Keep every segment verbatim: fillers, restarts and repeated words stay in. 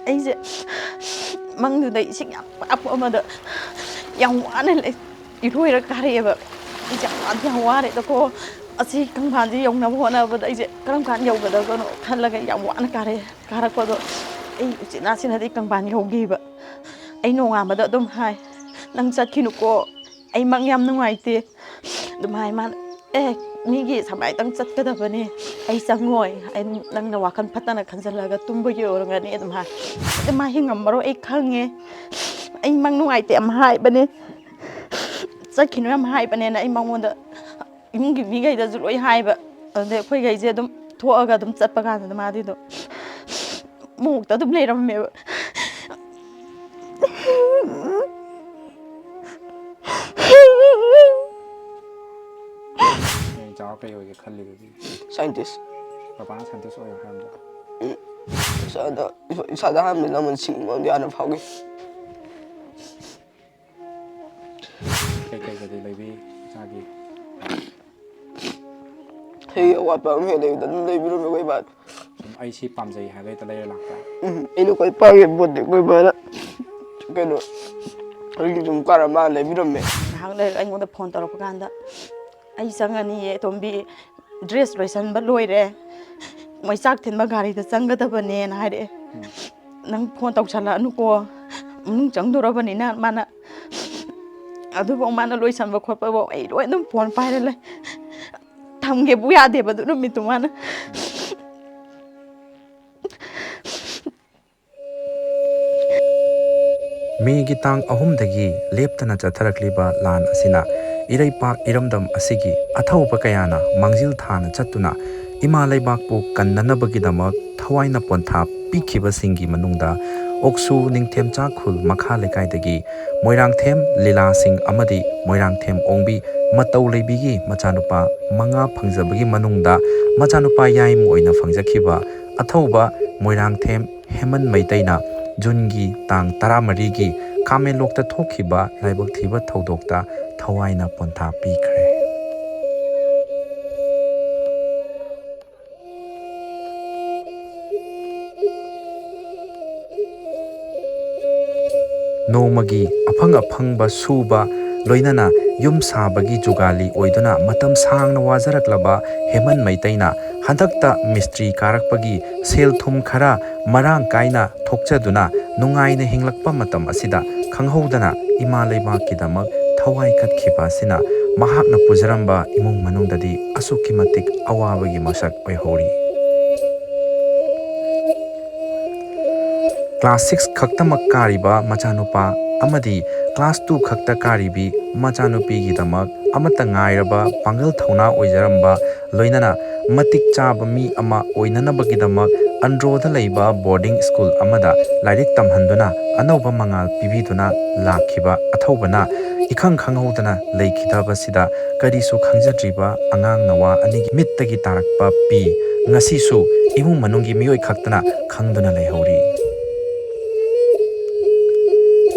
ꯑꯩꯁꯦ ꯃꯪꯗꯨꯗ ꯏꯁꯤꯡ ꯌꯥꯝ ꯄꯥꯞꯄ ꯑꯃꯗ ꯌꯥꯝ ꯋꯥꯅ ꯂꯩ, ꯏꯔꯣꯏꯔ ꯀꯥꯔꯛꯑꯦꯕ꯫ ꯑꯩꯁꯦ ꯌꯥꯝ ꯋꯥꯗꯤ ꯌꯥꯝ ꯋꯥꯔꯦꯗꯀꯣ꯫ ꯑꯁꯤ ꯀꯪꯐꯥꯟꯁꯦ ꯌꯧꯅꯕ ꯍꯣꯠꯅꯕꯗ ꯑꯩꯁꯦ ꯀꯔꯝ ꯀꯥꯟꯗ ꯌꯧꯒꯗꯕꯅꯣ ꯈꯜꯂꯒ ꯌꯥꯝ ꯋꯥꯅ ꯀꯥꯔꯛꯑꯦ꯫ ꯀꯥꯔꯛꯄꯗꯣ ꯑꯩ ꯎꯆꯤꯟ ꯅꯥꯆꯤꯟꯅꯗꯤ ꯀꯪꯐꯥꯟ ꯌꯧꯈꯤꯕ꯫ ꯑꯩ ꯅꯣꯡꯉꯥꯟꯕꯗ ꯑꯗꯨꯝ ꯍꯥꯏ, "ꯅꯪ ꯆꯠꯈꯤꯅꯨꯀꯣ, ꯑꯩ ꯃꯪ ꯌꯥꯝ ꯅꯨꯡꯉꯥꯏꯇꯦ" ꯑꯗꯨꯝ ꯍꯥꯏ꯫ ꯃꯥꯅ, "ꯑꯦ, ꯃꯤꯒꯤ ꯁꯨꯃꯥꯏꯅ ꯆꯠꯀꯗꯕꯅꯦ, ꯑꯩ ꯆꯪꯉꯣꯏ, ꯑꯩ, ꯅꯪꯅ ꯋꯥꯈꯜ ꯐꯠꯇꯅ ꯈꯟꯖꯜꯂꯒ ꯇꯨꯝꯕꯒꯤ ꯑꯣꯏꯔꯝꯒꯅꯤ" ꯑꯗꯨꯝ ꯍꯥꯏ꯫ ꯑꯗꯨ ꯃꯥ ꯍꯤꯡꯉꯝꯃꯔꯣꯏ, ꯑꯩ ꯈꯪꯉꯦ꯫ ꯑꯩ ꯃꯪ ꯅꯨꯡꯉꯥꯏꯇꯦ ꯌꯥꯝ ꯍꯥꯏꯕꯅꯦ, ꯆꯠꯈꯤꯅꯨ ꯌꯥꯝ ꯍꯥꯏꯕꯅꯦꯅ ꯑꯩ ꯃꯉꯣꯟꯗ, ꯏꯃꯨꯡꯒꯤ ꯃꯤꯈꯩꯗꯁꯨ ꯂꯣꯏ ꯍꯥꯏꯕ꯫ ꯑꯗꯩ ꯑꯩꯈꯣꯏꯈꯩꯁꯦ ꯑꯗꯨꯝ ꯊꯣꯛꯑꯒ ꯑꯗꯨꯝ ꯆꯠꯄ ꯀꯥꯟꯗ ꯃꯥꯗꯤ ꯑꯗꯨꯝ ꯃꯣꯛꯇ ꯑꯗꯨꯝ ꯂꯩꯔꯝꯃꯦꯕ꯫ ꯅꯣꯏ ꯆꯥꯎꯔ ꯀꯩ ꯑꯣꯏꯒꯦ ꯈꯜꯂꯤꯗꯨꯗꯤ? ꯁꯥꯏꯟꯇꯤꯁ꯫ ꯄꯄꯥꯅ ꯁꯥꯏꯟꯇꯤꯁ ꯑꯣꯏꯌꯣ ꯍꯥꯏꯔꯝꯕ? ꯏꯁꯥꯗ ꯏꯁꯥꯗ ꯑꯍꯥꯟꯕ ꯂꯃꯟ ꯁꯤꯡꯕ ꯑꯃꯗꯤ ꯍꯥꯟꯅ ꯐꯥꯎꯈꯤ꯫ ꯀꯩꯀꯩꯒꯗꯤ ꯂꯩꯕꯤ ꯏꯆꯥꯒꯤ? ꯍꯩ ꯑꯋꯥꯠꯄ ꯑꯃ ꯍꯦꯛ ꯂꯩꯕꯗ ꯑꯗꯨꯝ ꯂꯩꯕꯤꯔꯝꯃꯦ ꯑꯩꯈꯣꯏ ꯏꯃꯥꯅ꯫ ꯁꯨꯝ ꯑꯩ ꯁꯤ ꯄꯥꯝꯖꯩ ꯍꯥꯏꯕ ꯍꯦꯛꯇ ꯂꯩꯔ ꯂꯥꯛꯄ? ꯎꯝ, ꯑꯩꯅ ꯈ꯭ꯋꯥꯏ ꯄꯥꯝꯖꯕ ꯄꯣꯠꯇꯤ ꯑꯩꯈꯣꯏ ꯏꯃꯥꯅ ꯀꯩꯅꯣ, ꯑꯩꯒꯤ ꯁꯨꯝ ꯀꯥꯔ ꯑꯃ ꯂꯩꯕꯤꯔꯝꯃꯦ꯫ ꯉꯥꯏꯍꯥꯛ ꯂꯩꯔꯒ ꯑꯩꯉꯣꯟꯗ ꯐꯣꯟ ꯇꯧꯔꯛꯄ ꯀꯥꯟꯗ, "ꯑꯩ ꯆꯪꯉꯅꯤꯌꯦ ꯑꯇꯣꯝꯕꯤ, ꯗ꯭ꯔꯦꯁ ꯂꯣꯏꯁꯟꯕ ꯂꯣꯏꯔꯦ, ꯃꯣꯏ ꯆꯥꯛ ꯊꯤꯟꯕ ꯒꯥꯔꯤꯗ ꯆꯪꯒꯗꯕꯅꯦꯅ ꯍꯥꯏꯔꯛꯑꯦ꯫ ꯅꯪ ꯐꯣꯟ ꯇꯧꯁꯜꯂꯛꯑꯅꯨꯀꯣ, ꯃꯅꯨꯡ ꯆꯪꯗꯣꯔꯕꯅꯤꯅ ꯃꯥꯅ ꯑꯗꯨꯐꯥꯎ ꯃꯥꯅ ꯂꯣꯏꯁꯟꯕ ꯈꯣꯠꯄꯐꯥꯎ ꯑꯩ ꯂꯣꯏ ꯑꯗꯨꯝ ꯐꯣꯟ ꯄꯥꯏꯔ ꯂꯩ꯫ ꯊꯝꯒꯦꯕꯨ ꯌꯥꯗꯦꯕ ꯑꯗꯨ ꯅꯨꯃꯤꯠꯇꯨ ꯃꯥꯅ꯫ ꯃꯦꯒꯤ ꯇꯥꯡ ꯑꯍꯨꯝꯗꯒꯤ ꯂꯦꯞꯇꯅ ꯆꯠꯊꯔꯛꯂꯤꯕ ꯂꯥꯟ ꯑꯁꯤꯅ ꯏꯔꯩꯄꯥꯛ ꯏꯔꯝꯗꯝ ꯑꯁꯤꯒꯤ ꯑꯊꯧꯕ ꯀꯌꯥꯅ ꯃꯥꯡꯖꯤꯜ ꯊꯥꯅ ꯆꯠꯇꯨꯅ ꯏꯃꯥ ꯂꯩꯕꯥꯛꯄꯨ ꯀꯟꯅꯅꯕꯒꯤꯗꯃꯛ ꯊꯋꯥꯏꯅ ꯄꯣꯟꯊꯥ ꯄꯤꯈꯤꯕꯁꯤꯡꯒꯤ ꯃꯅꯨꯡꯗ ꯑꯣꯛꯁꯨ ꯅꯤꯡꯊꯦꯝꯆꯥ ꯈꯨꯜ ꯃꯈꯥ ꯂꯩꯀꯥꯏꯗꯒꯤ ꯃꯣꯏꯔꯥꯡꯊꯦꯝ ꯂꯤꯂꯥꯁꯤꯡ ꯑꯃꯗꯤ ꯃꯣꯏꯔꯥꯡꯊꯦꯝ ꯑꯣꯡꯕꯤ ꯃꯇꯧ ꯂꯩꯕꯤꯒꯤ ꯃꯆꯥꯅꯨꯄꯥ ꯃꯉꯥ ꯐꯪꯖꯕꯒꯤ ꯃꯅꯨꯡꯗ ꯃꯆꯥꯅꯨꯄꯥ ꯌꯥꯏꯃ ꯑꯣꯏꯅ ꯐꯪꯖꯈꯤꯕ ꯑꯊꯧꯕ ꯃꯣꯏꯔꯥꯡꯊꯦꯝ ꯍꯦꯃꯟ ꯃꯩꯇꯩꯅ ꯖꯨꯟꯒꯤ ꯇꯥꯡ ꯇꯔꯥꯃꯔꯤꯒꯤ ꯈꯥꯃꯦꯟꯂꯣꯛꯇ ꯊꯣꯛꯈꯤꯕ ꯂꯥꯏꯕꯛ ꯊꯤꯕ ꯊꯧꯗꯣꯛꯇ ꯊꯋꯥꯏꯅ ꯄꯣꯟꯊꯥ ꯄꯤꯈ꯭ꯔꯦ꯫ ꯅꯣꯡꯃꯒꯤ ꯑꯐꯪ ꯑꯐꯪꯕ ꯁꯨꯕ, ꯂꯣꯏꯅꯅ ꯌꯨꯝ ꯁꯥꯕꯒꯤ ꯖꯨꯒꯥꯂꯤ ꯑꯣꯏꯗꯨꯅ ꯃꯇꯝ ꯁꯥꯡꯅ ꯋꯥꯖꯔꯛꯂꯕ ꯍꯦꯃꯟ ꯃꯩꯇꯩꯅ ꯍꯟꯗꯛꯇ ꯃꯤꯁꯇ꯭ꯔꯤ ꯀꯥꯔꯛꯄꯒꯤ ꯁꯦꯜ ꯊꯨꯝ ꯈꯔ ꯃꯔꯥꯡ ꯀꯥꯏꯅ ꯊꯣꯛꯆꯗꯨꯅ ꯅꯨꯡꯉꯥꯏꯅ ꯍꯤꯡꯂꯛꯄ ꯃꯇꯝ ꯑꯁꯤꯗ ꯈꯪꯍꯧꯗꯅ ꯏꯃꯥ ꯂꯩꯕꯥꯛꯀꯤꯗꯃꯛ ꯊꯋꯥꯏ ꯀꯠꯈꯤꯕ ꯑꯁꯤꯅ ꯃꯍꯥꯛꯅ ꯄꯨꯖꯔꯝꯕ ꯏꯃꯨꯡ ꯃꯅꯨꯡꯗꯗꯤ ꯑꯁꯨꯛꯀꯤ ꯃꯇꯤꯛ ꯑꯋꯥꯕꯒꯤ ꯃꯁꯛ ꯑꯣꯏꯍꯧꯔꯤ꯫ ꯀ꯭ꯂꯥꯁ ꯁꯤꯛꯁ ꯈꯛꯇꯃꯛ ꯀꯥꯔꯤꯕ ꯃꯆꯥꯅꯨꯄꯥ ꯑꯃꯗꯤ ꯀ꯭ꯂꯥꯁ ꯇꯨ ꯈꯛꯇ ꯀꯥꯔꯤꯕꯤ ꯃꯆꯥꯅꯨꯄꯤꯒꯤꯗꯃꯛ ꯑꯃꯠꯇ ꯉꯥꯏꯔꯕ ꯄꯥꯡꯒꯜ ꯊꯧꯅꯥ ꯑꯣꯏꯖꯔꯝꯕ, ꯂꯣꯏꯅꯅ ꯃꯇꯤꯛ ꯆꯥꯕ ꯃꯤ ꯑꯃ ꯑꯣꯏꯅꯅꯕꯒꯤꯗꯃꯛ ꯑꯟꯗ꯭ꯔꯣꯗ ꯂꯩꯕ ꯕꯣꯔꯗꯤꯡ ꯁ꯭ꯀꯨꯜ ꯑꯃꯗ ꯂꯥꯏꯔꯤꯛ ꯇꯝꯍꯟꯗꯨꯅ ꯑꯅꯧꯕ ꯃꯉꯥꯜ ꯄꯤꯕꯤꯗꯨꯅ ꯂꯥꯛꯈꯤꯕ ꯑꯊꯧꯕꯅ ꯏꯈꯪ ꯈꯪꯍꯧꯗꯅ ꯂꯩꯈꯤꯗꯕꯁꯤꯗ ꯀꯔꯤꯁꯨ ꯈꯪꯖꯗ꯭ꯔꯤꯕ ꯑꯉꯥꯡ ꯅꯋꯥ ꯑꯅꯤꯒꯤ ꯃꯤꯠꯇꯒꯤ ꯇꯥꯔꯛꯄ ꯄꯤ ꯉꯁꯤꯁꯨ ꯏꯃꯨꯡ ꯃꯅꯨꯡꯒꯤ ꯃꯤꯑꯣꯏ ꯈꯛꯇꯅ ꯈꯪꯗꯨꯅ ꯂꯩꯍꯧꯔꯤ꯫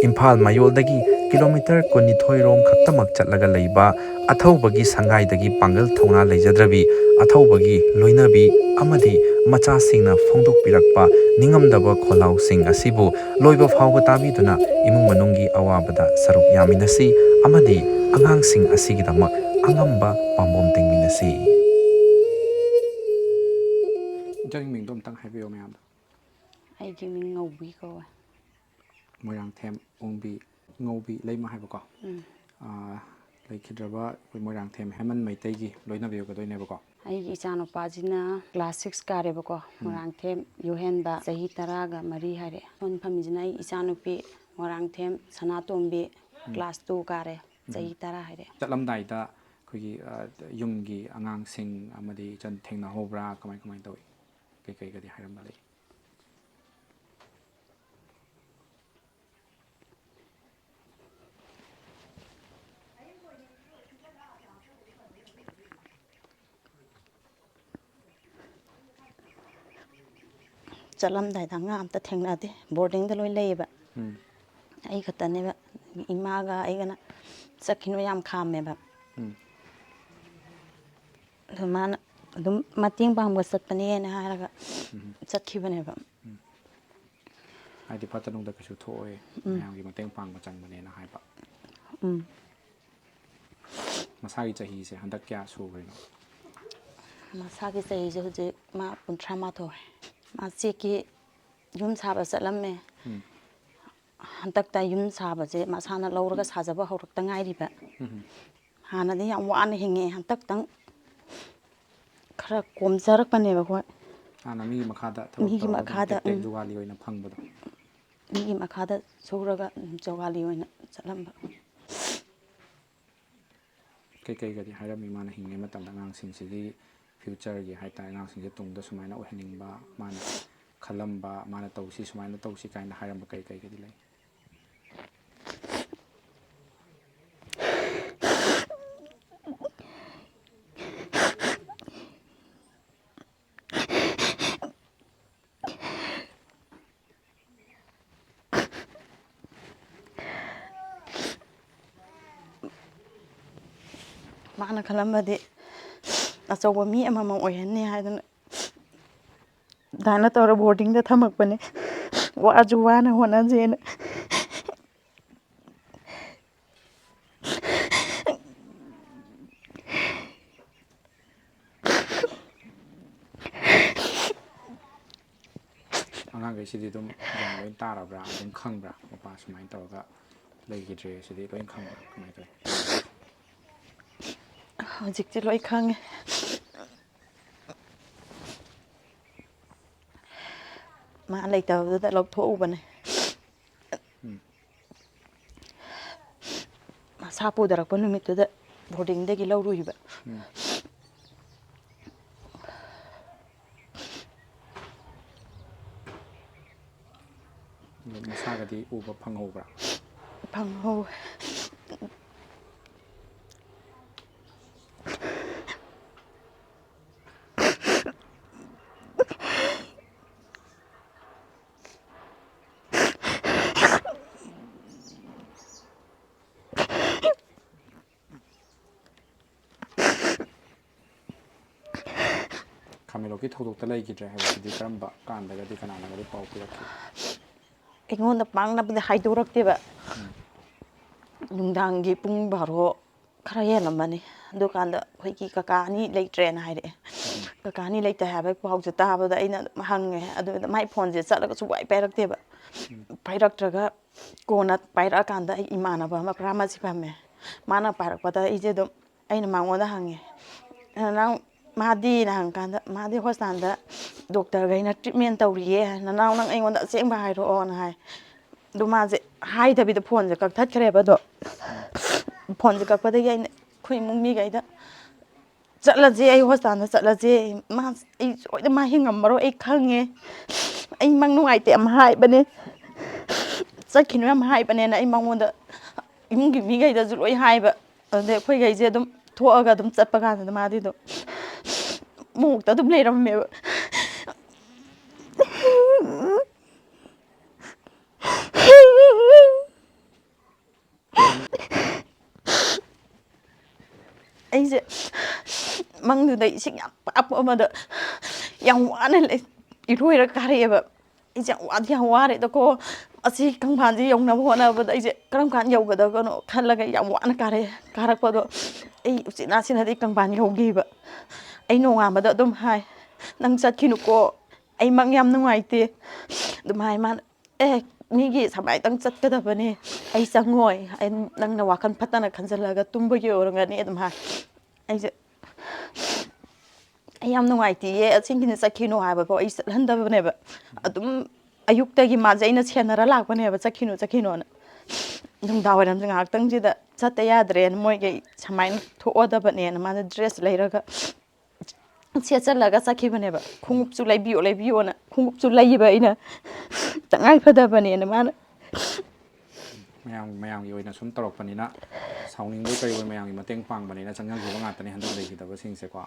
ꯏꯝꯐꯥꯜ ꯃꯌꯣꯜꯗꯒꯤ ꯀꯤꯂꯣꯃꯤꯇꯔ ꯀꯨꯟꯅꯤꯊꯣꯏ ꯔꯣꯝ ꯈꯛꯇꯃꯛ ꯆꯠꯂꯒ ꯂꯩꯕ ꯑꯊꯧꯕꯒꯤ ꯁꯪꯒꯥꯏꯗꯒꯤ ꯄꯥꯡꯒꯜ ꯊꯧꯅꯥ ꯂꯩꯖꯗ꯭ꯔꯕꯤ, ꯑꯊꯧꯕꯒꯤ ꯂꯣꯏꯅꯕꯤ ꯑꯃꯗꯤ ꯃꯆꯥꯁꯤꯡꯅ ꯐꯣꯡꯗꯣꯛꯄꯤꯔꯛꯄ ꯅꯤꯡꯉꯝꯗꯕ ꯈꯣꯜꯂꯥꯎꯁꯤꯡ ꯑꯁꯤꯕꯨ ꯂꯣꯏꯕ ꯐꯥꯎꯕ ꯇꯥꯕꯤꯗꯨꯅ ꯏꯃꯨꯡ ꯃꯅꯨꯡꯒꯤ ꯑꯋꯥꯕꯗ ꯁꯔꯨꯛ ꯌꯥꯃꯤꯟꯅꯁꯤ ꯑꯃꯗꯤ ꯑꯉꯥꯡꯁꯤꯡ ꯑꯁꯤꯒꯤꯗꯃꯛ ꯑꯉꯝꯕ ꯄꯥꯝꯕꯣꯝ ꯇꯤꯡꯃꯤꯟꯅꯁꯤ꯫ ꯏꯆꯟꯒꯤ ꯃꯤꯡꯗꯣ ꯑꯝꯇꯪ ꯍꯥꯏꯕꯤꯌꯣ ꯃꯌꯥꯝꯗ꯫ ꯑꯩꯒꯤ ꯃꯤꯡ ꯉꯧꯕꯤ ꯀꯧꯋꯦ꯫ ꯃꯣꯏꯔꯥꯡꯊꯦꯝ ꯑꯣꯡꯕꯤ ꯉꯧꯕꯤ ꯂꯩꯃ ꯍꯥꯏꯕꯀꯣ꯫ ꯎꯝ꯫ ꯑꯥ, ꯂꯩꯈꯤꯗ꯭ꯔꯕ ꯑꯩꯈꯣꯏ ꯃꯣꯏꯔꯥꯡꯊꯦꯝ ꯍꯦꯃꯟ ꯃꯩꯇꯩꯒꯤ ꯂꯣꯏꯅꯕꯤ ꯑꯣꯏꯒꯗꯣꯏꯅꯦꯕꯀꯣ꯫ ꯑꯩꯒꯤ ꯏꯆꯥꯅꯨꯄꯥꯁꯤꯅ ꯀ꯭ꯂꯥꯁ ꯁꯤꯛꯁ ꯀꯥꯔꯦꯕꯀꯣ, ꯎꯝ꯫ ꯃꯣꯏꯔꯥꯡꯊꯦꯝ ꯌꯨꯍꯦꯟꯕ, ꯆꯍꯤ ꯇꯔꯥꯒ ꯃꯔꯤ ꯍꯥꯏꯔꯦ꯫ ꯁꯣꯝ ꯐꯝꯃꯤꯁꯤꯅ ꯑꯩ ꯏꯆꯥꯅꯨꯄꯤ ꯃꯣꯏꯔꯥꯡꯊꯦꯝ ꯁꯅꯥꯇꯣꯝꯕꯤ, ꯎꯝ꯫ ꯀ꯭ꯂꯥꯁ ꯇꯨ ꯀꯥꯔꯦ, ꯎꯝ꯫ ꯆꯍꯤ ꯇꯔꯥ ꯍꯥꯏꯔꯦ꯫ ꯆꯠꯂꯝꯗꯥꯏꯗ ꯑꯩꯈꯣꯏꯒꯤ, ꯑ, ꯌꯨꯝꯒꯤ ꯑꯉꯥꯡꯁꯤꯡ ꯑꯃꯗꯤ ꯏꯆꯟ ꯊꯦꯡꯅꯍꯧꯕ꯭ꯔꯥ? ꯀꯃꯥꯏ, ꯀꯃꯥꯏꯅ ꯇꯧꯏ? ꯀꯩꯀꯩꯒꯗꯤ ꯍꯥꯏꯔꯝꯕ ꯂꯩ? ꯆꯠꯂꯝꯗꯥꯏꯗ ꯑꯉꯥꯡ ꯑꯝꯇ ꯊꯦꯡꯅꯗꯦ꯫ ꯕꯣꯔꯗꯤꯡꯗ ꯂꯣꯏ ꯂꯩꯌꯦꯕ꯫ ꯎꯝ꯫ ꯑꯩ ꯈꯛꯇꯅꯦꯕ꯫ ꯏꯃꯥꯒ ꯑꯩꯒꯅ ꯆꯠꯈꯤꯅꯨ ꯌꯥꯝ ꯈꯥꯝꯃꯦꯕ꯫ ꯎꯝ꯫ ꯑꯗꯨ ꯃꯥꯅ ꯑꯗꯨꯝ ꯃꯇꯦꯡ ꯄꯥꯡꯕ ꯆꯠꯄꯅꯦꯅ ꯍꯥꯏꯔꯒ ꯎꯝ꯫ ꯆꯠꯈꯤꯕꯅꯦꯕ꯫ ꯎꯝ꯫ ꯍꯥꯏꯗꯤ ꯐꯠꯇ ꯅꯨꯡꯗ ꯀꯩꯁꯨ ꯊꯣꯛꯑꯣꯏ, ꯎꯝ꯫ ꯃꯌꯥꯝꯒꯤ ꯃꯇꯦꯡ ꯄꯥꯡꯕ ꯆꯪꯕꯅꯦꯅ ꯍꯥꯏꯕ꯫ ꯎꯝ꯫ ꯃꯁꯥꯒꯤ ꯆꯍꯤꯁꯦ ꯍꯟꯗꯛ ꯀꯌꯥ ꯁꯨꯈ꯭ꯔꯤꯅꯣ? ꯃꯁꯥꯒꯤ ꯆꯍꯤꯁꯦ ꯍꯧꯖꯤꯛ ꯃꯥ ꯀꯨꯟꯊ꯭ꯔꯥ ꯃꯥꯊꯣꯏ꯫ ꯃꯥ ꯆꯦꯛꯀꯤ ꯌꯨꯝ ꯁꯥꯕ ꯆꯠꯂꯝꯃꯦ꯫ ꯎꯝ꯫ ꯍꯟꯗꯛꯇ ꯌꯨꯝ ꯁꯥꯕꯁꯦ ꯃꯁꯥꯅ ꯂꯧꯔꯒ ꯁꯥꯖꯕ ꯍꯧꯔꯛꯇ ꯉꯥꯏꯔꯤꯕ꯫ ꯎꯝ꯫ ꯍꯥꯟꯅꯗꯤ ꯌꯥꯝ ꯋꯥꯅ ꯍꯤꯡꯉꯛꯑꯦ, ꯍꯟꯗꯛꯇꯪ ꯈꯔ ꯀꯣꯝꯖꯔꯛꯄꯅꯦꯕ ꯑꯩꯈꯣꯏ꯫ ꯍꯥꯟꯅ ꯃꯤꯒꯤ ꯃꯈꯥꯗ ꯊꯕꯛ ꯃꯤꯒꯤ ꯇꯧꯔꯒ ꯑꯗꯨꯝ ꯃꯈꯥꯗ, ꯇꯦꯛ ꯇꯦꯛ ꯎꯝ꯫ ꯖꯨꯒꯥꯂꯤ ꯑꯣꯏꯅ ꯐꯪꯕꯗꯣ꯫ ꯃꯤꯒꯤ ꯃꯈꯥꯗ ꯁꯨꯔꯒ ꯖꯨꯒꯥꯂꯤ ꯑꯣꯏꯅ ꯆꯠꯂꯝꯕ꯫ ꯀꯩꯀꯩꯒꯗꯤ ꯍꯥꯏꯔꯝꯃꯤ ꯃꯥꯅ ꯍꯤꯡꯉꯤꯉꯩ ꯃꯇꯝꯗ ꯑꯉꯥꯡꯁꯤꯡꯁꯤꯒꯤ future ꯒꯤ ꯍꯥꯏ ꯇꯥꯔꯦ, ꯑꯉꯥꯡꯁꯤꯡꯁꯦ ꯇꯨꯡꯗ ꯁꯨꯃꯥꯏꯅ ꯑꯣꯏꯍꯟꯅꯤꯡꯕ, ꯃꯥꯅ ꯈꯜꯂꯝꯕ, ꯃꯥꯅ ꯇꯧꯁꯤ, ꯁꯨꯃꯥꯏꯅ ꯇꯧꯁꯤ ꯀꯥꯏꯅ ꯍꯥꯏꯔꯝꯕ ꯀꯩ ꯀꯩꯒꯗꯤ ꯂꯩ? ꯃꯥꯅ ꯈꯜꯂꯝꯕꯗꯤ ꯑꯆꯧꯕ ꯃꯤ ꯑꯃꯃꯝ ꯑꯣꯏꯍꯟꯅꯤ ꯍꯥꯏꯗꯅ ꯑꯗꯨꯃꯥꯏꯅ ꯇꯧꯔ boarding ꯗ ꯊꯝꯃꯛꯄꯅꯦ꯫ ꯋꯥꯁꯨ ꯋꯥꯅ ꯍꯣꯠꯅꯖꯦꯅ꯫ ꯑꯉꯥꯡꯈꯩꯁꯤꯗꯤ ꯑꯗꯨꯝ ꯒ꯭ꯌꯥꯟ ꯂꯣꯏ ꯇꯥꯔꯕ꯭ꯔꯥ, ꯑꯗꯨꯝ ꯈꯪꯕ꯭ꯔꯥ, ꯃꯄꯥ ꯁꯨꯃꯥꯏꯅ ꯇꯧꯔꯒ ꯂꯩꯈꯤꯗ꯭ꯔꯦ ꯁꯤꯗꯤ ꯂꯣꯏ ꯈꯪꯕ꯭ꯔꯥ, ꯀꯃꯥꯏꯅ ꯇꯧꯋꯤ? ꯍꯧꯖꯤꯛꯇꯤ ꯂꯣꯏ ꯈꯪꯉꯦ꯫ ꯃꯥ ꯂꯩꯇꯕꯗꯨꯗ ꯂꯧꯊꯣꯛꯎꯕꯅꯦ꯫ ꯎꯝ꯫ ꯃꯁꯥ ꯄꯨꯗꯔꯛꯄ ꯅꯨꯃꯤꯠꯇꯨꯗ boarding ꯗꯒꯤ ꯂꯧꯔꯨꯏꯕ꯫ ꯎꯝ꯫ ꯑꯗꯣ ꯃꯁꯥꯒꯗꯤ ꯎꯕ ꯐꯪꯍꯧꯕ꯭ꯔꯥ? ꯐꯪꯍꯧꯋꯦ꯫ ꯈꯥꯃꯦꯟꯂꯣꯛꯀꯤ ꯊꯧꯗꯣꯛꯇ ꯂꯩꯈꯤꯗ꯭ꯔꯦ ꯍꯥꯏꯕꯁꯤꯗꯤ ꯀꯔꯝꯕ ꯀꯥꯟꯗꯒꯗꯤ ꯀꯅꯥꯅꯒꯗꯤ ꯄꯥꯎ ꯄꯤꯔꯛꯈꯤ? ꯑꯩꯉꯣꯟꯗ ꯄꯥꯛꯅꯕꯨꯗꯤ ꯍꯥꯏꯗꯣꯔꯛꯇꯦꯕ꯫ ꯅꯨꯡꯗꯥꯡꯒꯤ ꯄꯨꯡ ꯕꯥꯔꯣ ꯈꯔ ꯍꯦꯜꯂꯝꯃꯅꯤ꯫ ꯑꯗꯨꯀꯥꯟꯗ ꯑꯩꯈꯣꯏꯒꯤ ꯀꯀꯥ ꯑꯅꯤ ꯂꯩꯇ꯭ꯔꯦꯅ ꯍꯥꯏꯔꯛꯑꯦ꯫ ꯀꯀꯥ ꯑꯅꯤ ꯂꯩꯇꯦ ꯍꯥꯏꯕꯒꯤ ꯄꯥꯎꯁꯦ ꯇꯥꯕꯗ ꯑꯩꯅ ꯑꯗꯨꯝ ꯍꯪꯉꯦ꯫ ꯑꯗꯨꯗ ꯃꯥꯏ ꯐꯣꯟꯁꯦ ꯆꯠꯂꯒ ꯁꯨꯡꯄꯥꯏ ꯄꯥꯏꯔꯛꯇꯦꯕ꯫ ꯄꯥꯏꯔꯛꯇ꯭ꯔꯒ ꯀꯣꯟꯅ ꯄꯥꯏꯔꯛꯑꯀꯥꯟꯗ ꯑꯩ ꯏꯃꯥꯟꯅꯕ ꯑꯃ ꯐꯥꯔꯃꯥꯁꯤ ꯐꯝꯃꯦ꯫ ꯃꯥꯅ ꯄꯥꯏꯔꯛꯄꯗ ꯑꯩꯁꯦ ꯑꯗꯨꯝ, ꯑꯩꯅ ꯃꯉꯣꯟꯗ ꯍꯪꯉꯦ, "ꯅꯅꯥꯎ ꯃꯥꯗꯤꯅ?" ꯍꯪꯀꯥꯟꯗ, "ꯃꯥꯗꯤ ꯍꯣꯁꯄꯤꯇꯥꯜꯗ ꯗꯣꯛꯇꯔꯈꯩꯅ ꯇ꯭ꯔꯤꯠꯃꯦꯟ ꯇꯧꯔꯤꯌꯦ꯫ ꯅꯅꯥꯎ ꯅꯪ ꯑꯩꯉꯣꯟꯗ ꯑꯁꯦꯡꯕ ꯍꯥꯏꯔꯛꯑꯣꯅ" ꯍꯥꯏ꯫ ꯑꯗꯨ ꯃꯥꯁꯦ ꯍꯥꯏꯗꯕꯤꯗ ꯐꯣꯟꯁꯦ ꯀꯛꯊꯠꯈ꯭ꯔꯦꯕ꯫ ꯑꯗꯣ ꯐꯣꯟꯁꯦ ꯀꯛꯄꯗꯒꯤ ꯑꯩꯅ ꯑꯩꯈꯣꯏ ꯏꯃꯨꯡ ꯃꯤꯈꯩꯗ, "ꯆꯠꯂꯁꯦ, ꯑꯩ ꯍꯣꯁꯄꯤꯇꯥꯜꯗ ꯆꯠꯂꯁꯦ꯫ ꯃꯥ, ꯑꯩ ꯁꯣꯏꯗꯅ ꯃꯥ ꯍꯤꯡꯉꯝꯃꯔꯣꯏ, ꯑꯩ ꯈꯪꯉꯦ꯫ ꯑꯩ ꯃꯪ ꯅꯨꯡꯉꯥꯏꯇꯦ ꯌꯥꯝ ꯍꯥꯏꯕꯅꯦ꯫ ꯆꯠꯈꯤꯅꯨ ꯌꯥꯝ ꯍꯥꯏꯕꯅꯦꯅ" ꯑꯩ ꯃꯉꯣꯟꯗ, ꯏꯃꯨꯡꯒꯤ ꯃꯤꯈꯩꯗꯁꯨ ꯂꯣꯏ ꯍꯥꯏꯕ꯫ ꯑꯗꯨꯗꯩ ꯑꯩꯈꯣꯏꯈꯩꯁꯦ ꯑꯗꯨꯝ ꯊꯣꯛꯑꯒ ꯑꯗꯨꯝ ꯆꯠꯄ ꯀꯥꯟꯗ ꯃꯥꯗꯤ ꯑꯗꯨꯝ ꯃꯣꯛꯇ ꯑꯗꯨꯝ ꯂꯩꯔꯝꯃꯦꯕ꯫ ꯑꯩꯁꯦ ꯃꯪꯗꯨꯗ ꯏꯁꯤꯡ ꯌꯥꯝ ꯄꯥꯞꯄ ꯑꯃꯗ ꯌꯥꯝ ꯋꯥꯅ ꯂꯩ-, ꯏꯔꯣꯏꯔ ꯀꯥꯔꯛꯑꯦꯕ꯫ ꯑꯩꯁꯦ ꯌꯥꯝ ꯋꯥꯗꯤ ꯌꯥꯝ ꯋꯥꯔꯦꯗꯀꯣ꯫ ꯑꯁꯤ ꯀꯪꯐꯥꯟꯁꯦ ꯌꯧꯅꯕ ꯍꯣꯠꯅꯕꯗ ꯑꯩꯁꯦ ꯀꯔꯝ ꯀꯥꯟꯗ ꯌꯧꯒꯗꯕꯅꯣ ꯈꯜꯂꯒ ꯌꯥꯝ ꯋꯥꯅ ꯀꯥꯔꯦ꯫ ꯀꯥꯔꯛꯄꯗꯣ ꯑꯩ ꯎꯆꯤꯟ ꯅꯥꯆꯤꯟꯅꯗꯤ ꯀꯪꯐꯥꯟ ꯌꯧꯈꯤꯕ꯫ ꯑꯩ ꯅꯣꯡꯉꯥꯟꯕꯗ ꯑꯗꯨꯝ ꯍꯥꯏ, "ꯅꯪ ꯆꯠꯈꯤꯅꯨꯀꯣ, ꯑꯩ ꯃꯪ ꯌꯥꯝ ꯅꯨꯡꯉꯥꯏꯇꯦ" ꯑꯗꯨꯝ ꯍꯥꯏ꯫ ꯃꯥꯅ, "ꯑꯦ, ꯃꯤꯒꯤ ꯁꯨꯃꯥꯏꯅ ꯆꯠꯀꯗꯕꯅꯦ, ꯑꯩ ꯆꯪꯉꯣꯏ, ꯑꯩ, ꯅꯪꯅ ꯋꯥꯈꯜ ꯐꯠꯇꯅ ꯈꯟꯖꯜꯂꯒ ꯇꯨꯝꯕꯒꯤ ꯑꯣꯏꯔꯝꯒꯅꯤ" ꯑꯗꯨꯝ ꯍꯥꯏ꯫ ꯑꯩꯁꯦ, "ꯑꯩ ꯌꯥꯝ ꯅꯨꯡꯉꯥꯏꯇꯦꯌꯦ, ꯑꯁꯦꯡꯀꯤꯅ ꯆꯠꯈꯤꯅꯨ" ꯍꯥꯏꯕꯐꯥꯎ ꯑꯩ ꯆꯠꯍꯟꯗꯕꯅꯦꯕ꯫ ꯑꯗꯨꯝ ꯑꯌꯨꯛꯇꯒꯤ ꯃꯥꯁꯦ ꯑꯩꯅ ꯁꯦꯟꯅꯔ ꯂꯥꯛꯄꯅꯦꯕ, "ꯆꯠꯈꯤꯅꯨ, ꯆꯠꯈꯤꯅꯨꯅ"꯫ ꯅꯨꯡꯗꯥꯡ ꯋꯥꯏꯔꯝꯁꯦ ꯉꯥꯏꯍꯥꯛꯇꯪꯁꯤꯗ ꯆꯠꯇ ꯌꯥꯗ꯭ꯔꯦꯅ, ꯃꯣꯏꯒꯤ ꯁꯨꯃꯥꯏꯅ ꯊꯣꯛꯑꯗꯕꯅꯦꯅ ꯃꯥꯅ ꯗ꯭ꯔꯦꯁ ꯂꯩꯔꯒ ꯁꯦꯠꯆꯜꯂꯒ ꯆꯠꯈꯤꯕꯅꯦꯕ꯫ ꯈꯣꯡꯎꯞꯁꯨ ꯂꯩꯕꯤꯌꯣ, ꯂꯩꯕꯤꯌꯣꯅ ꯈꯣꯡꯎꯞꯁꯨ ꯂꯩꯕ ꯑꯩꯅ, "ꯇꯉꯥꯏ ꯐꯗꯕꯅꯦꯅ" ꯃꯥꯅ꯫ ꯃꯌꯥꯝ, ꯃꯌꯥꯝꯒꯤ ꯑꯣꯏꯅ ꯁꯨꯝ ꯇꯧꯔꯛꯄꯅꯤꯅ, ꯁꯥꯎꯅꯤꯡꯕꯣꯏ ꯀꯔꯤꯕꯣꯏ ꯃꯌꯥꯝꯒꯤ ꯃꯇꯦꯡ ꯄꯥꯡꯕꯅꯤꯅ ꯆꯪꯅꯈꯤꯕ ꯉꯥꯛꯇꯅꯤ ꯍꯟꯗꯛ ꯂꯩꯈꯤꯗꯕꯁꯤꯡꯁꯦꯀꯣ꯫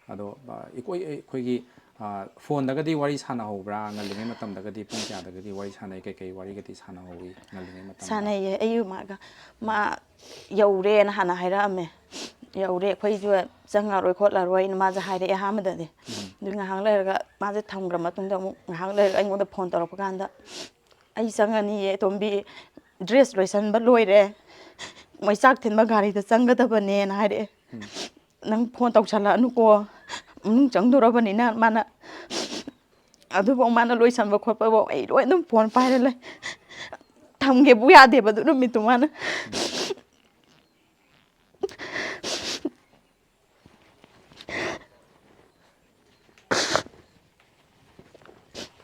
ꯑꯗꯣ, ꯑ, ꯑꯩꯈꯣꯏ, ꯑꯩꯈꯣꯏꯒꯤ, ꯑ, ꯐꯣꯟꯗꯒꯗꯤ ꯋꯥꯔꯤ ꯁꯥꯟꯅꯍꯧꯕ꯭ꯔꯥ? ꯉꯜꯂꯤꯉꯩ ꯃꯇꯝꯗꯒꯗꯤ ꯄꯨꯡ ꯀꯌꯥꯗꯒꯗꯤ ꯋꯥꯔꯤ ꯁꯥꯟꯅꯩ? ꯀꯩꯀꯩ ꯋꯥꯔꯤꯒꯗꯤ ꯁꯥꯟꯅꯍꯧꯋꯤ ꯉꯜꯂꯤꯉꯩ ꯃꯇꯝꯗ? ꯁꯥꯟꯅꯩꯌꯦ꯫ ꯑꯩ ꯃꯥꯒ, ꯃꯥ ꯌꯧꯔꯦꯅ ꯍꯥꯟꯅ ꯍꯥꯏꯔꯛꯑꯝꯃꯦ꯫ "ꯌꯧꯔꯦ, ꯑꯩꯈꯣꯏꯁꯨ ꯆꯪꯉꯔꯣꯏ ꯈꯣꯠꯂꯔꯣꯏꯅ" ꯃꯥꯁꯦ ꯍꯥꯏꯔꯛꯑꯦ ꯑꯍꯥꯟꯕꯗꯗꯤ꯫ ꯑꯗꯨ ꯉꯥꯏꯍꯥꯛ ꯂꯩꯔꯒ ꯃꯥꯁꯦ ꯊꯝꯈ꯭ꯔ ꯃꯇꯨꯡꯗ ꯑꯃꯨꯛ ꯉꯥꯏꯍꯥꯛ ꯂꯩꯔꯒ ꯑꯩꯉꯣꯟꯗ ꯐꯣꯟ ꯇꯧꯔꯛꯄ ꯀꯥꯟꯗ, "ꯑꯩ ꯆꯪꯉꯅꯤꯌꯦ ꯇꯣꯝꯕꯤ, ꯗ꯭ꯔꯦꯁ ꯂꯣꯏꯁꯟꯕ ꯂꯣꯏꯔꯦ, ꯃꯣꯏ ꯆꯥꯛ ꯊꯤꯟꯕ ꯒꯥꯔꯤꯗ ꯆꯪꯒꯗꯕꯅꯦꯅ" ꯍꯥꯏꯔꯛꯑꯦ꯫ "ꯅꯪ ꯐꯣꯟ ꯇꯧꯁꯜꯂꯛꯑꯅꯨꯀꯣ, ꯃꯅꯨꯡ ꯆꯪꯗꯣꯔꯕꯅꯤꯅ" ꯃꯥꯅ꯫ ꯑꯗꯨꯐꯥꯎ ꯃꯥꯅ ꯂꯣꯏꯁꯟꯕ ꯈꯣꯠꯄꯐꯥꯎ ꯑꯩ ꯂꯣꯏ ꯑꯗꯨꯝ ꯐꯣꯟ ꯄꯥꯏꯔ ꯂꯩ꯫ ꯊꯝꯒꯦꯕꯨ ꯌꯥꯗꯦꯕ ꯑꯗꯨ ꯅꯨꯃꯤꯠꯇꯨ ꯃꯥꯅ꯫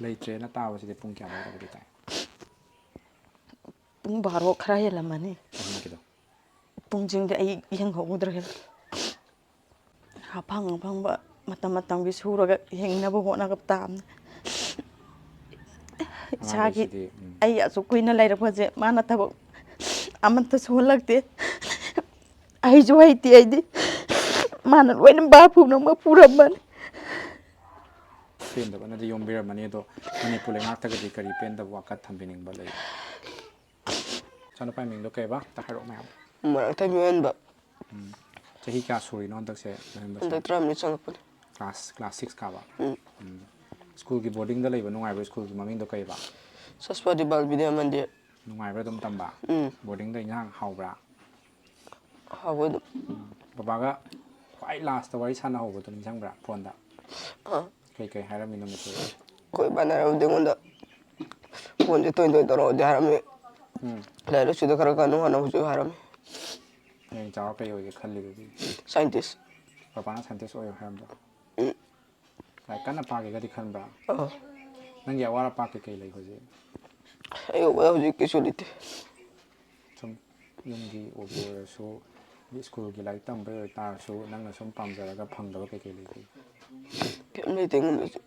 ꯂꯩꯇ꯭ꯔꯦꯅ ꯇꯥꯕꯁꯤꯗꯤ ꯄꯨꯡ ꯀꯌꯥ ꯑꯗꯨꯋꯥꯏꯗꯒꯗꯤ ꯇꯥꯏ? ꯄꯨꯡ ꯕꯥꯔꯣ ꯈꯔ ꯍꯦꯜꯂꯝꯃꯅꯤ꯫ ꯑꯍꯤꯡꯒꯤꯗꯣ? ꯄꯨꯡꯁꯤꯡꯗꯤ ꯑꯩ ꯌꯦꯡꯍꯧꯗ꯭ꯔꯦ꯫ ꯑꯐꯪ ꯑꯐꯪꯕ ꯃꯇꯝ ꯃꯇꯝꯒꯤ ꯁꯨꯔꯒ ꯍꯤꯡꯅꯕ ꯍꯣꯠꯅꯕ ꯇꯥꯕꯅꯤ꯫ ꯏꯁꯥꯒꯤ ꯑꯉꯥꯡꯈꯩꯁꯤꯗꯤ, ꯎꯝ꯫ ꯑꯩ ꯑꯁꯨꯛ ꯀꯨꯏꯅ ꯂꯩꯔꯛꯄꯁꯦ ꯃꯥꯅ ꯊꯕꯛ ꯑꯃꯠꯇ ꯁꯨꯍꯜꯂꯛꯇꯦ꯫ ꯑꯩꯁꯨ ꯍꯩꯇꯦ ꯑꯩꯗꯤ꯫ ꯃꯥꯅ ꯂꯣꯏꯅ ꯚꯥꯞ ꯄꯨꯝꯅꯃꯛ ꯄꯨꯔꯝꯕꯅꯤ꯫ ꯄꯦꯟꯗꯕꯅꯗꯤ ꯌꯣꯝꯕꯤꯔꯝꯃꯅꯤ꯫ ꯑꯗꯣ ꯃꯅꯤꯄꯨꯔ ꯂꯩꯉꯥꯛꯇꯒꯗꯤ ꯀꯔꯤ ꯄꯦꯟꯗꯕ ꯋꯥꯀꯠ ꯊꯝꯕꯤꯅꯤꯡꯕ ꯂꯩ? ꯏꯆꯥꯅꯨꯄꯥꯒꯤ ꯃꯤꯡꯗꯣ ꯀꯩꯕ? ꯑꯝꯇ ꯍꯥꯏꯔꯛꯑꯣ ꯃꯌꯥꯝ꯫ ꯃꯔꯥꯡꯊꯣꯏ ꯃꯤꯑꯣꯟꯕ꯫ ꯆꯍꯤ ꯀꯌꯥ ꯁꯨꯔꯤꯅꯣ ꯍꯟꯗꯛꯁꯦ? ꯅꯣꯏ ꯃꯁꯦ? ꯍꯟꯗꯛ ꯇꯔꯥꯃꯔꯤ ꯆꯪꯉꯛꯄꯅꯤ꯫ ꯀ꯭ꯂꯥꯁ, ꯀ꯭ꯂꯥꯁ ꯁꯤꯛꯁ ꯀꯥꯕ? ꯎꯝ꯫ ꯎꯝ꯫ ꯁ꯭ꯀꯨꯜꯒꯤ ꯕꯣꯔꯗꯤꯡꯗ ꯂꯩꯕ ꯅꯨꯡꯉꯥꯏꯕ꯭ꯔꯥ? ꯁ꯭ꯀꯨꯜꯒꯤ ꯃꯃꯤꯡꯗꯣ ꯀꯩꯕ? ꯁꯁꯋꯥꯗꯤ ꯕꯥꯜ ꯕꯤꯗ꯭ꯌꯥ ꯃꯟꯗꯤꯔ꯫ ꯅꯨꯡꯉꯥꯏꯕ꯭ꯔꯥ ꯑꯗꯨꯝ ꯇꯝꯕ? ꯎꯝ꯫ ꯕꯣꯔꯗꯤꯡꯗ ꯏꯟꯖꯥꯡ ꯍꯥꯎꯕ꯭ꯔꯥ? ꯍꯥꯎꯋꯦ ꯑꯗꯨꯝ꯫ ꯕꯕꯥꯒ ꯈ꯭ꯋꯥꯏ ꯂꯥꯁꯇ ꯋꯥꯔꯤ ꯁꯥꯟꯅꯍꯧꯕꯗꯣ ꯅꯤꯡꯁꯤꯡꯕ꯭ꯔꯥ ꯐꯣꯟꯗ? ꯑꯥ꯫ ꯀꯩꯀꯩ ꯍꯥꯏꯔꯝꯃꯤꯅꯣ ꯃꯆꯦ? ꯑꯩꯈꯣꯏ ꯏꯃꯥꯟꯅꯔꯕꯗꯤ ꯑꯩꯉꯣꯟꯗ ꯐꯣꯟꯁꯦ ꯇꯣꯏ ꯇꯣꯏ ꯇꯧꯔꯛꯑꯣꯗꯤ ꯍꯥꯏꯔꯝꯃꯤ꯫ ꯎꯝ꯫ ꯂꯥꯏꯔꯤꯛ ꯂꯥꯏꯁꯨꯗ ꯈꯔ ꯀꯟꯅ ꯍꯣꯠꯅꯧ ꯍꯧꯖꯤꯛ ꯍꯥꯏꯔꯝꯃꯤ꯫ ꯍꯌꯦꯡ ꯆꯥꯎꯔ ꯀꯩ ꯑꯣꯏꯒꯦ ꯈꯜꯂꯤꯗꯨꯗꯤ? ꯁꯥꯏꯟꯇꯤꯁ꯫ ꯄꯄꯥꯅ ꯁꯥꯏꯟꯇꯤꯁ ꯑꯣꯏꯌꯣ ꯍꯥꯏꯔꯝꯗ꯭ꯔꯣ? ꯎꯝ꯫ ꯂꯥꯏꯔꯤꯛ ꯀꯟꯅ ꯄꯥꯒꯦꯒꯗꯤ ꯈꯟꯕ꯭ꯔꯥ? ꯑꯥ꯫ ꯅꯪꯒꯤ ꯑꯋꯥꯠ ꯑꯄꯥ ꯀꯩꯀꯩ ꯂꯩ ꯍꯧꯖꯤꯛ? ꯑꯩ ꯑꯣꯏꯕ ꯍꯧꯖꯤꯛ ꯀꯩꯁꯨ ꯂꯩꯇꯦ꯫ ꯁꯨꯝ ꯌꯨꯝꯒꯤ ꯑꯣꯏꯕꯨ ꯑꯣꯏꯔꯁꯨ, ꯁ꯭ꯀꯨꯜꯒꯤ ꯂꯥꯏꯔꯤꯛ ꯇꯝꯕꯩ ꯑꯣꯏꯇꯥꯔꯁꯨ, ꯅꯪꯅ ꯁꯨꯝ ꯄꯥꯝꯖꯔꯒ ꯐꯪꯗꯕ ꯀꯩꯀꯩ ꯂꯩꯒꯦ? ꯀꯩꯝ ꯂꯩꯇꯦ ꯑꯩꯉꯣꯟꯗꯁꯨ꯫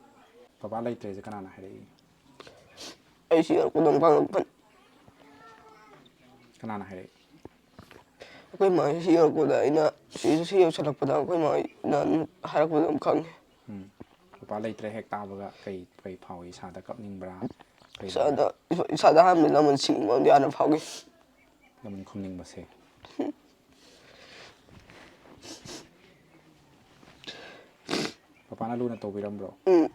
ꯄꯄꯥ ꯂꯩꯇ꯭ꯔꯦꯁꯦ ꯀꯅꯥꯅ ꯍꯥꯏꯔꯛꯏ? ꯑꯩ ꯁꯤ ꯌꯧꯔꯛꯄꯗ ꯑꯗꯨꯝ ꯈꯪꯉꯛꯄꯅꯤ꯫ ꯀꯅꯥꯅ ꯍꯥꯏꯔꯛꯏ? ꯑꯩꯈꯣꯏ ꯃꯥ ꯁꯤ ꯌꯧꯔꯛꯄꯗ ꯑꯩꯅ ꯁꯤ ꯁꯤ ꯌꯧꯁꯜꯂꯛꯄꯗ ꯑꯩꯈꯣꯏ ꯃꯥꯅ ꯑꯗꯨꯝ ꯍꯥꯏꯔꯛꯄꯗ ꯑꯗꯨꯝ ꯈꯪꯉꯦ꯫ ꯎꯝ꯫ ꯄꯄꯥ ꯂꯩꯇ꯭ꯔꯦ ꯍꯦꯛ ꯇꯥꯕꯒ ꯀꯩ, ꯀꯩ ꯐꯥꯎꯏ? ꯏꯁꯥꯗ ꯀꯞꯅꯤꯡꯕ꯭ꯔꯥ? ꯀꯩ ꯏꯁꯥꯗ ꯏꯁꯥꯗ ꯑꯍꯥꯟꯕ ꯂꯃꯟ ꯁꯤꯡꯕ ꯑꯃꯗꯤ ꯍꯥꯟꯅ ꯐꯥꯎꯈꯤ꯫ ꯂꯃꯟ ꯈꯨꯝꯅꯤꯡꯕꯁꯦ꯫ ꯄꯄꯥꯅ ꯂꯨꯅ ꯇꯧꯕꯤꯔꯝꯕ꯭ꯔꯣ? ꯎꯝ꯫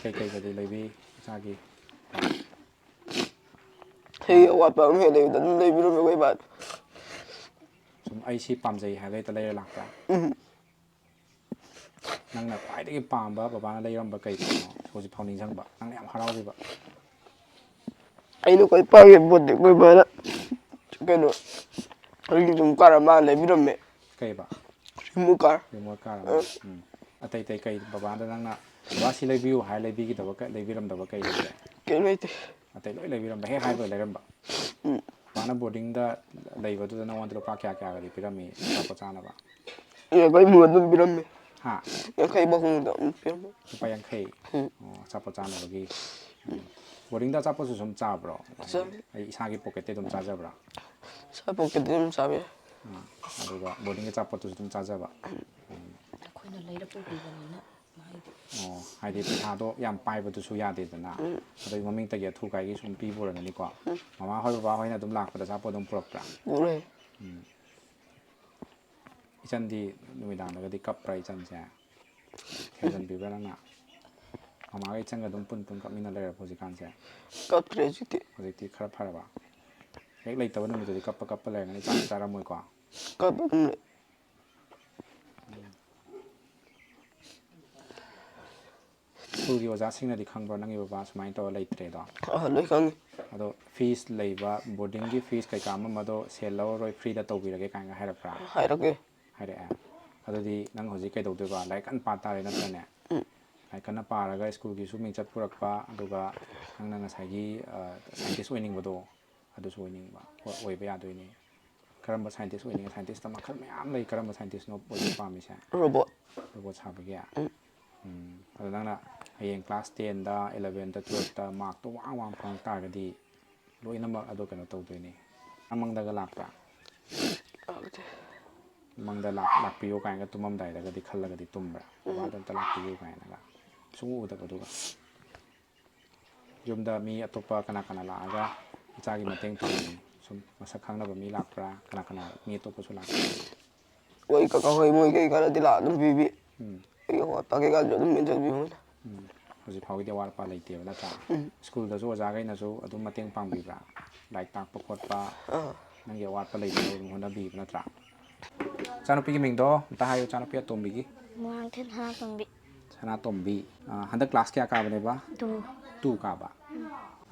ꯀꯩꯀꯩꯒꯗꯤ ꯂꯩꯕꯤ ꯏꯆꯥꯒꯤ? ꯑꯩ ꯑꯋꯥꯠꯄ ꯑꯃ ꯍꯦꯛ ꯂꯩꯕꯗ ꯑꯗꯨꯝ ꯂꯩꯕꯤꯔꯝꯃꯦ ꯑꯩꯈꯣꯏ ꯏꯕꯥꯅ꯫ ꯁꯨꯝ ꯑꯩ ꯁꯤ ꯄꯥꯝꯖꯩ ꯍꯥꯏꯔꯒ ꯍꯦꯛꯇ ꯂꯩꯔ ꯂꯥꯛꯄ꯭ꯔꯥ? ꯎꯝ꯫ ꯅꯪꯅ ꯈ꯭ꯋꯥꯏꯗꯒꯤ ꯄꯥꯝꯕ ꯕꯕꯥꯅ ꯂꯩꯔꯝꯕ ꯀꯩ ꯄꯣꯠꯅꯣ ꯍꯧꯖꯤꯛ ꯐꯥꯎ ꯅꯤꯡꯁꯤꯡꯕ, ꯅꯪꯅ ꯌꯥꯝ ꯍꯔꯥꯎꯈꯤꯕ? ꯑꯩꯅ ꯈ꯭ꯋꯥꯏ ꯄꯥꯝꯈꯤꯕ ꯄꯣꯠꯇꯤ ꯑꯩꯈꯣꯏ ꯏꯕꯥꯅ ꯀꯩꯅꯣ ꯔꯤꯡꯖꯨꯝ ꯀꯥꯔ ꯑꯃ ꯂꯩꯕꯤꯔꯝꯃꯦ꯫ ꯀꯩꯕ? Remote car. ꯔꯤꯃꯣꯠ ꯀꯥꯔ ꯑꯃ? ꯎꯝ꯫ ꯑꯇꯩ ꯑꯇꯩ ꯀꯩ ꯕꯕꯥꯗ ꯅꯪꯅ, "ꯕꯕꯥ ꯁꯤ ꯂꯩꯕꯤꯌꯨ" ꯍꯥꯏꯔ ꯂꯩꯕꯤꯈꯤꯗꯕ ꯀ-, ꯂꯩꯕꯤꯔꯝꯗꯕ ꯀꯩ ꯂꯩꯒꯦ? ꯀꯩꯝ ꯂꯩꯇꯦ꯫ ꯑꯇꯩ ꯂꯣꯏ ꯂꯩꯕꯤꯔꯝꯕ, ꯍꯦꯛ ꯍꯥꯏꯕꯒ ꯂꯩꯔꯝꯕ? ꯎꯝ꯫ ꯕꯕꯥꯅ ꯕꯣꯔꯗꯤꯡꯗ ꯂꯩꯕꯗꯨꯗ ꯅꯉꯣꯟꯗ ꯂꯨꯄꯥ ꯀꯌꯥ ꯀꯌꯥꯒꯗꯤ ꯄꯤꯔꯝꯃꯤ ꯑꯆꯥꯄꯣꯠ ꯆꯥꯅꯕ? ꯌꯥꯡꯈꯩꯃꯨꯛ ꯑꯗꯨꯝ ꯄꯤꯔꯝꯃꯦ꯫ ꯍꯥ? ꯌꯥꯡꯈꯩ ꯐꯥꯎꯕꯗ ꯑꯗꯨꯝ ꯄꯤꯔꯝꯃꯦ꯫ ꯂꯨꯄꯥ ꯌꯥꯡꯈꯩ? ꯎꯝ꯫ ꯑꯣ, ꯑꯆꯥꯄꯣꯠ ꯆꯥꯅꯕꯒꯤ? ꯎꯝ꯫ ꯕꯣꯔꯗꯤꯡꯗ ꯑꯆꯥꯄꯣꯠꯁꯨ ꯁꯨꯝ ꯆꯥꯕ꯭ꯔꯣ? ꯆꯥꯏ꯫ ꯑꯩ ꯏꯁꯥꯒꯤ ꯄꯣꯀꯦꯠꯇꯩ ꯑꯗꯨꯝ ꯆꯥꯖꯕ꯭ꯔꯥ? ꯏꯁꯥ ꯄꯣꯀꯦꯠꯇꯩ ꯑꯗꯨꯝ ꯆꯥꯕ ꯌꯥꯏ꯫ ꯑꯥ, ꯑꯗꯨꯒ ꯕꯣꯔꯗꯤꯡꯒꯤ ꯑꯆꯥꯄꯣꯠꯇꯨꯁꯨ ꯑꯗꯨꯝ ꯆꯥꯖꯕ? ꯑꯩꯈꯣꯏꯅ ꯂꯩꯔ ꯄꯨꯕꯤꯕꯅꯤꯅ ꯃꯍꯩꯗꯣ꯫ ꯑꯣ, ꯍꯥꯏꯗꯤ ꯄꯩꯁꯥꯗꯣ ꯌꯥꯝ ꯄꯥꯏꯕꯗꯨꯁꯨ ꯌꯥꯗꯦꯗꯅ꯫ ꯑꯗꯨꯒꯤ ꯃꯃꯤꯡꯇꯒꯤ ꯑꯊꯨ ꯀꯥꯏꯒꯤ ꯁꯨꯝ ꯄꯤꯕ ꯑꯣꯏꯔꯝꯒꯅꯤꯀꯣ꯫ ꯃꯃꯥ ꯍꯣꯏ ꯕꯕꯥ ꯍꯣꯏꯅ ꯑꯗꯨꯝ ꯂꯥꯛꯄꯗ ꯑꯆꯥꯄꯣꯠ ꯑꯗꯨꯝ ꯄꯨꯔꯛꯄ꯭ꯔꯥ? ꯄꯨꯔꯛꯑꯦ꯫ ꯏꯆꯟꯗꯤ ꯅꯨꯃꯤꯗꯥꯡꯗꯒꯗꯤ ꯀꯞꯄ꯭ꯔꯥ ꯏꯆꯟꯁꯦ? ꯊꯦꯝꯖꯤꯟꯕꯤꯕ꯭ꯔꯥ ꯅꯪꯅ? ꯃꯃꯥꯒ ꯏꯆꯟꯒ ꯑꯗꯨꯝ ꯄꯨꯟ ꯄꯨꯟ ꯀꯞꯃꯤꯟꯅ ꯂꯩꯔꯕꯣ ꯍꯧꯖꯤꯛꯀꯥꯟꯁꯦ? ꯀꯞꯇ꯭ꯔꯦ ꯍꯧꯖꯤꯛꯇꯤ꯫ ꯍꯧꯖꯤꯛꯇꯤ ꯈꯔ ꯐꯔꯕ? ꯍꯦꯛ ꯂꯩꯇꯕ ꯅꯨꯃꯤꯠꯇꯨꯗꯤ ꯀꯞꯄ ꯀꯞꯄ ꯂꯩꯔꯝꯒꯅꯤ, ꯆꯥꯛ ꯆꯥꯔꯝꯃꯣꯏꯀꯣ? ꯀꯞꯄ ꯑꯗꯨꯝ ꯂꯩ꯫ ꯁ꯭ꯀꯨꯜꯒꯤ ꯑꯣꯖꯥꯁꯤꯡꯅꯗꯤ ꯈꯪꯕ꯭ꯔꯣ ꯅꯪꯒꯤ ꯕꯕꯥ ꯁꯨꯃꯥꯏꯅ ꯇꯧꯔ ꯂꯩꯇ꯭ꯔꯦꯗꯣ? ꯑꯥ, ꯂꯣꯏ ꯈꯪꯉꯤ꯫ ꯑꯗꯣ ꯐꯤꯁ ꯂꯩꯕ, ꯕꯣꯔꯗꯤꯡꯒꯤ ꯐꯤꯁ ꯀꯩꯀꯥ ꯑꯃ ꯑꯃꯗꯣ ꯁꯦꯜ ꯂꯧꯔꯔꯣꯏ, ꯐ꯭ꯔꯤꯗ ꯇꯧꯕꯤꯔꯒꯦ ꯀꯥꯏꯅꯒ ꯍꯥꯏꯔꯛꯄ꯭ꯔꯥ? ꯍꯥꯏꯔꯛꯑꯦ꯫ ꯍꯥꯏꯔꯛꯑꯦ꯫ ꯑꯗꯨꯗꯤ ꯅꯪ ꯍꯧꯖꯤꯛ ꯀꯩꯗꯧꯗꯣꯏꯕ? ꯂꯥꯏꯔꯤꯛ ꯀꯟꯅ ꯄꯥ ꯇꯥꯔꯦ, ꯅꯠꯇ꯭ꯔꯅꯦ? ꯂꯥꯏꯔꯤꯛ ꯀꯟꯅ ꯄꯥꯔꯒ ꯁ꯭ꯀꯨꯜꯒꯤꯁꯨ ꯃꯤꯡꯆꯠ ꯄꯨꯔꯛꯄ, ꯑꯗꯨꯒ ꯅꯪꯅ ꯉꯁꯥꯏꯒꯤ, ꯑ, ꯁꯥꯏꯟꯇꯤꯁ ꯑꯣꯏꯅꯤꯡꯕꯗꯣ, ꯑꯗꯨꯁꯨ ꯑꯣꯏꯅꯤꯡꯕ, ꯑꯣ-, ꯑꯣꯏꯕ ꯌꯥꯗꯣꯏꯅꯦ꯫ ꯀꯔꯝꯕ ꯁꯥꯏꯟꯇꯤꯁ ꯑꯣꯏꯅꯤꯡꯉꯤ? ꯁꯥꯏꯟꯇꯤꯁꯇ ꯃꯈꯜ ꯃꯌꯥꯝ ꯂꯩ꯫ ꯀꯔꯝꯕ ꯁꯥꯏꯟꯇꯤꯁꯅꯣ ꯑꯣꯏꯕ ꯄꯥꯝꯃꯤꯁꯦ? ꯔꯣꯕꯣꯠ꯫ ꯔꯣꯕꯣꯠ ꯁꯥꯕꯒꯤ? ꯎꯝ꯫ ꯎꯝ꯫ ꯑꯗꯣ ꯅꯪꯅ ꯍꯌꯦꯡ ꯀ꯭ꯂꯥꯁ ꯇꯦꯟꯗ, ꯏꯂꯚꯦꯟꯗ, ꯇꯨꯌꯦꯜꯐꯇ ꯃꯥꯔꯛꯇꯣ ꯋꯥꯡ ꯋꯥꯡ ꯐꯪꯉꯛ ꯇꯥꯔꯒꯗꯤ ꯂꯣꯏꯅꯃꯛ ꯑꯗꯣ ꯀꯩꯅꯣ ꯇꯧꯗꯣꯏꯅꯤ꯫ ꯃꯪꯗꯒ ꯂꯥꯛꯄ꯭ꯔꯥ? ꯂꯥꯛꯇꯦ꯫ ꯃꯪꯗ ꯂꯥꯛ-, ꯂꯥꯛꯄꯤꯌꯨ ꯀꯥꯏꯅꯒ ꯇꯨꯝꯃꯝꯗꯥꯏꯗꯒꯗꯤ ꯈꯜꯂꯒꯗꯤ ꯇꯨꯝꯕ꯭ꯔꯥ? ꯕꯕꯥꯗꯣ ꯑꯝꯇ ꯂꯥꯛꯄꯤꯌꯨ ꯀꯥꯏꯅꯒ꯫ ꯁꯨꯡꯎ ꯎꯗꯕꯗꯨꯒ꯫ ꯌꯨꯝꯗ ꯃꯤ ꯑꯇꯣꯞꯄ ꯀꯅꯥ ꯀꯅꯥ ꯂꯥꯛꯑꯒ ꯏꯆꯥꯒꯤ ꯃꯇꯦꯡ ꯄꯥꯡꯉꯤ? ꯁꯨꯝ ꯃꯁꯛ ꯈꯪꯅꯕ ꯃꯤ ꯂꯥꯛꯄ꯭ꯔꯥ? ꯀꯅꯥ ꯀꯅꯥ, ꯃꯤ ꯑꯇꯣꯞꯄꯁꯨ ꯂꯥꯛꯄ꯭ꯔꯥ? ꯍꯣꯏ, ꯀꯀꯥ ꯍꯣꯏ, ꯃꯣꯏ ꯀꯩ ꯈꯔꯗꯤ ꯂꯥꯛꯑ ꯑꯗꯨꯝ ꯄꯤꯕꯤ꯫ ꯎꯝ꯫ ꯑꯩꯒꯤ ꯑꯋꯥꯠꯄ ꯀꯩꯀꯥꯁꯨ ꯑꯗꯨꯝ ꯃꯦꯟꯁꯤꯟꯕꯤ ꯃꯣꯏꯅ꯫ ꯎꯝ꯫ ꯍꯧꯖꯤꯛ ꯐꯥꯎꯒꯤꯗꯤ ꯑꯋꯥꯠ ꯑꯄꯥ ꯂꯩꯇꯦꯕ ꯅꯠꯇ꯭ꯔꯥ? ꯎꯝ꯫ ꯁ꯭ꯀꯨꯜꯗꯁꯨ ꯑꯣꯖꯥꯈꯩꯅꯁꯨ ꯑꯗꯨꯝ ꯃꯇꯦꯡ ꯄꯥꯡꯕꯤꯕ꯭ꯔꯥ? ꯂꯥꯏꯔꯤꯛ ꯇꯥꯛꯄ ꯈꯣꯠꯄ, ꯑꯥ꯫ ꯅꯪꯒꯤ ꯑꯋꯥꯠꯄ ꯂꯩꯇꯅꯕ ꯑꯗꯨꯝ ꯍꯣꯠꯅꯕꯤꯕ ꯅꯠꯇ꯭ꯔꯥ? ꯏꯆꯥꯅꯨꯄꯤꯒꯤ ꯃꯤꯡꯗꯣ ꯑꯝꯇ ꯍꯥꯏꯌꯨ, ꯏꯆꯥꯅꯨꯄꯤ ꯑꯇꯣꯝꯕꯤꯒꯤ꯫ ꯃꯣꯏꯔꯥꯡꯊꯦꯝ ꯁꯅꯥꯇꯣꯝꯕꯤ꯫ ꯁꯅꯥꯇꯣꯝꯕꯤ꯫ ꯑꯥ, ꯍꯟꯗꯛ ꯀ꯭ꯂꯥꯁ ꯀꯌꯥ ꯀꯥꯕꯅꯦꯕ? ꯇꯨ꯫ ꯇꯨ ꯀꯥꯕ꯫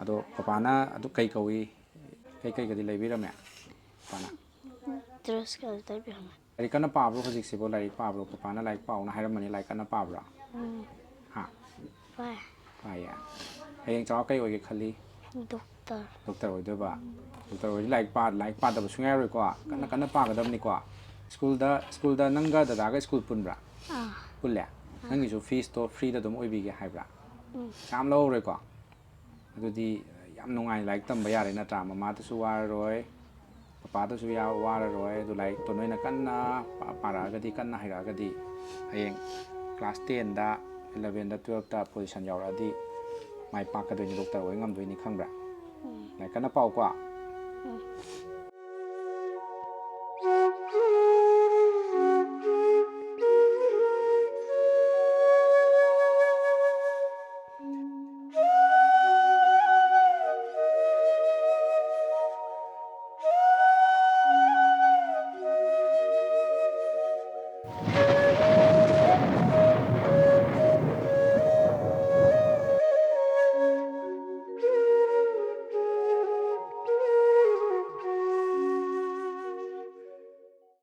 ꯑꯗꯣ ꯄꯄꯥꯅ ꯑꯗꯨ ꯀꯩ ꯀꯧꯏ? ꯀꯩ ꯀꯩꯒꯗꯤ ꯂꯩꯕꯤꯔꯝꯃꯦ ꯄꯄꯥꯅ? ꯗ꯭ꯔꯦꯁꯀ ꯂꯩꯕꯤꯔꯝꯃꯦ꯫ ꯂꯥꯏꯔꯤꯛ ꯀꯟꯅ ꯄꯥꯕ꯭ꯔꯣ ꯍꯧꯖꯤꯛꯁꯤꯕꯣ? ꯂꯥꯏꯔꯤꯛ ꯄꯥꯕ꯭ꯔꯣ? ꯄꯄꯥꯅ ꯂꯥꯏꯔꯤꯛ ꯄꯥꯎꯅ ꯍꯥꯏꯔꯝꯕꯅꯤ, ꯂꯥꯏꯔꯤꯛ ꯀꯟꯅ ꯄꯥꯕ꯭ꯔꯣ? ꯎꯝ꯫ ꯍꯥ? ꯄꯥꯏ꯫ ꯄꯥꯏꯌꯦ꯫ ꯍꯌꯦꯡ ꯆꯥꯎꯔ ꯀꯩ ꯑꯣꯏꯒꯦ ꯈꯜꯂꯤ? ꯗꯣꯛꯇꯔ꯫ ꯗꯣꯛꯇꯔ ꯑꯣꯏꯗꯣꯏꯕ꯫ ꯗꯣꯛꯇꯔ ꯑꯣꯏꯔꯗꯤ ꯂꯥꯏꯔꯤꯛ ꯄꯥ-, ꯂꯥꯏꯔꯤꯛ ꯄꯥꯗꯕ ꯁꯨꯡꯌꯥ ꯌꯥꯔꯣꯏꯀꯣ꯫ ꯀꯟꯅ ꯀꯟꯅ ꯄꯥꯒꯗꯕꯅꯤꯀꯣ꯫ ꯁ꯭ꯀꯨꯜꯗ, ꯁ꯭ꯀꯨꯜꯗ ꯅꯪꯒ ꯗꯗꯥꯒ ꯁ꯭ꯀꯨꯜ ꯄꯨꯟꯕ꯭ꯔꯥ? ꯑꯥ꯫ ꯄꯨꯜꯂꯦ? ꯅꯪꯒꯤꯁꯨ ꯐꯤꯁꯇꯣ ꯐ꯭ꯔꯤꯗ ꯑꯗꯨꯝ ꯑꯣꯏꯕꯤꯒꯦ ꯍꯥꯏꯕ꯭ꯔꯥ? ꯎꯝ꯫ ꯌꯥꯝ ꯂꯧꯔꯣꯏꯀꯣ? ꯑꯗꯨꯗꯤ ꯌꯥꯝ ꯅꯨꯡꯉꯥꯏꯅ ꯂꯥꯏꯔꯤꯛ ꯇꯝꯕ ꯌꯥꯔꯦ ꯅꯠꯇ꯭ꯔꯥ? ꯃꯃꯥꯗꯁꯨ ꯋꯥꯔꯔꯣꯏ, ꯄꯄꯥꯗꯁꯨ ꯌꯥ-, ꯋꯥꯔꯔꯣꯏ꯫ ꯑꯗꯨ ꯂꯥꯏꯔꯤꯛꯇꯣ ꯅꯣꯏꯅ ꯀꯟꯅ ꯄꯥ-, ꯄꯥꯔꯛꯑꯒꯗꯤ, ꯀꯟꯅ ꯍꯩꯔꯛꯑꯒꯗꯤ ꯍꯌꯦꯡ ꯀ꯭ꯂꯥꯁ ꯇꯦꯟꯗ, ꯏꯂꯚꯦꯟꯗ, ꯇꯨꯌꯦꯜꯞꯇ ꯄꯣꯖꯤꯁꯟ ꯌꯥꯎꯔꯛꯑꯗꯤ ꯃꯥꯏ ꯄꯥꯛꯀꯗꯣꯏꯅꯤ, ꯗꯣꯛꯇꯔ ꯑꯣꯏ ꯉꯝꯗꯣꯏꯅꯤ, ꯈꯪꯕ꯭ꯔꯥ? ꯎꯝ꯫ ꯂꯥꯏꯔꯤꯛ ꯀꯟꯅ ꯄꯥꯎꯀꯣ꯫ ꯎꯝ꯫